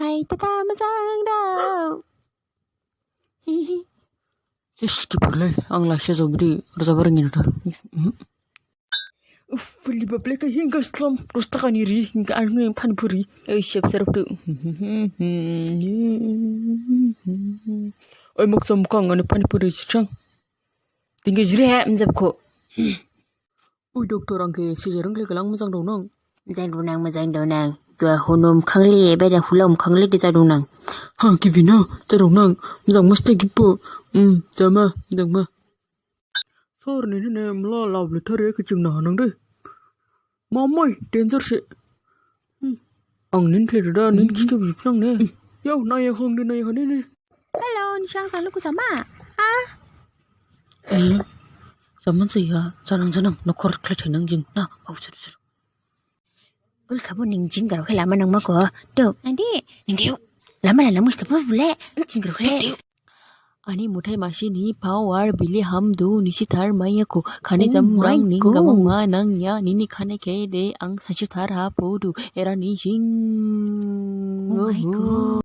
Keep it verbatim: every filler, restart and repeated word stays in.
Ai, tata mojang dao. Hi, hi. Just keep play. Ang last jobri rajab rengin da. Uff, beli bablek hingga slam. Dos taka ni ri, hingga ang pani puri. Oi, siap serap tu. Oi, mok som kong ani pani puri cicang. Tinggal jire, mjab ko. Ui, doktor, ang khe sijarang khlai khalang mojang dong nang. Mojang dong nang, mojang dong nang. Dua honom khangli, beda hulam khangli de jadong nang. Ha, gibi na, jadong nang. Mojang mesti gibo. Hmm, jama, mojang ma. Sor ni ne mla love letter ya kecing na nang de. Mamai, danger se. Hmm. Ang nin khlai da, nin kike bujupnang ne. Yo, naya khang de, naya khang de ne. Hello, nisi ang jang lugu jama? Ha? Eh, jaman se ya, janang janang, nokhor khlai thainang jing. Na, au, sir, sir. Ul khabo ning jing garao khe lama nangma ko. Dok. Andi. Ning deo. Lama la nang musta bo bule. Jing garao khe. Ani muthai masi ni power bili hamdu nisi thar maiya ko. Khane jam rang ni gamang ma nang ya, nini khane khe de ang sachu thar ha podu. Era ni jing. Oh my God.